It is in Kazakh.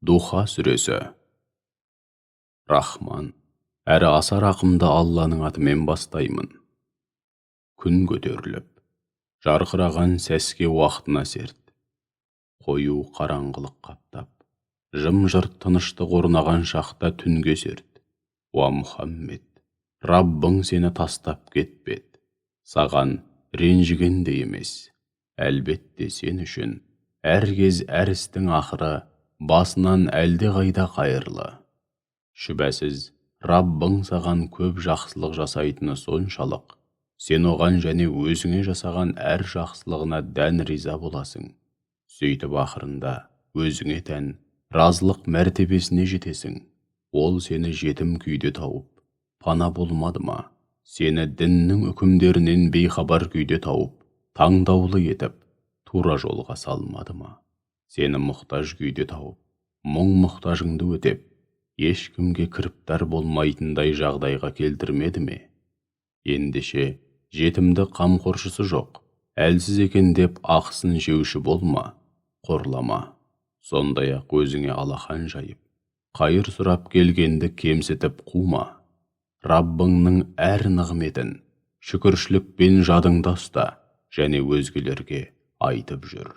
Духа сүресі. Рахман, әрі аса рақымды Алланың атымен бастаймын. Күн көтеріліп, жарқыраған сәске уақытына серт. Қою қараңғылық қаптап, жым-жырт тыныштық орнаған шақта түнге серт. Уа Мұхаммед, Раббың сені тастап кетпеді, саған ренжіген де емес. Әлбетте, сен үшін әр кез әр істің ақыры басынан әлдеқайда қайырлы. Шүбәсіз, Раббың саған көп жақсылық жасайтыны соншалық, сен оған және өзіңе жасаған әр жақсылығына дән риза боласың. Сөйтіп ақырында өзіңе тән разылық мәртебесіне жетесің. Ол сені жетім күйде тауып, пана болмады ма? Сені діннің үкімдерінен бейхабар күйде тауып, таңдаулы етіп, тура жолға салмады ма? Сені мұқтаж күйде тауып, мұң-мұқтажыңды өтеп, ешкімге кіріптар болмайтындай жағдайға келтірмеді ме? Ендеше, жетімді қамқоршысы жоқ, әлсіз екен деп ақысын жеуші болма, қорлама. Сондай-ақ өзіңе алақан жайып, қайыр сұрап келгенді кемсітіп қума. Раббыңның әр нығметін шүкіршілікпен жадыңда ұста және өзгелерге айтып жүр.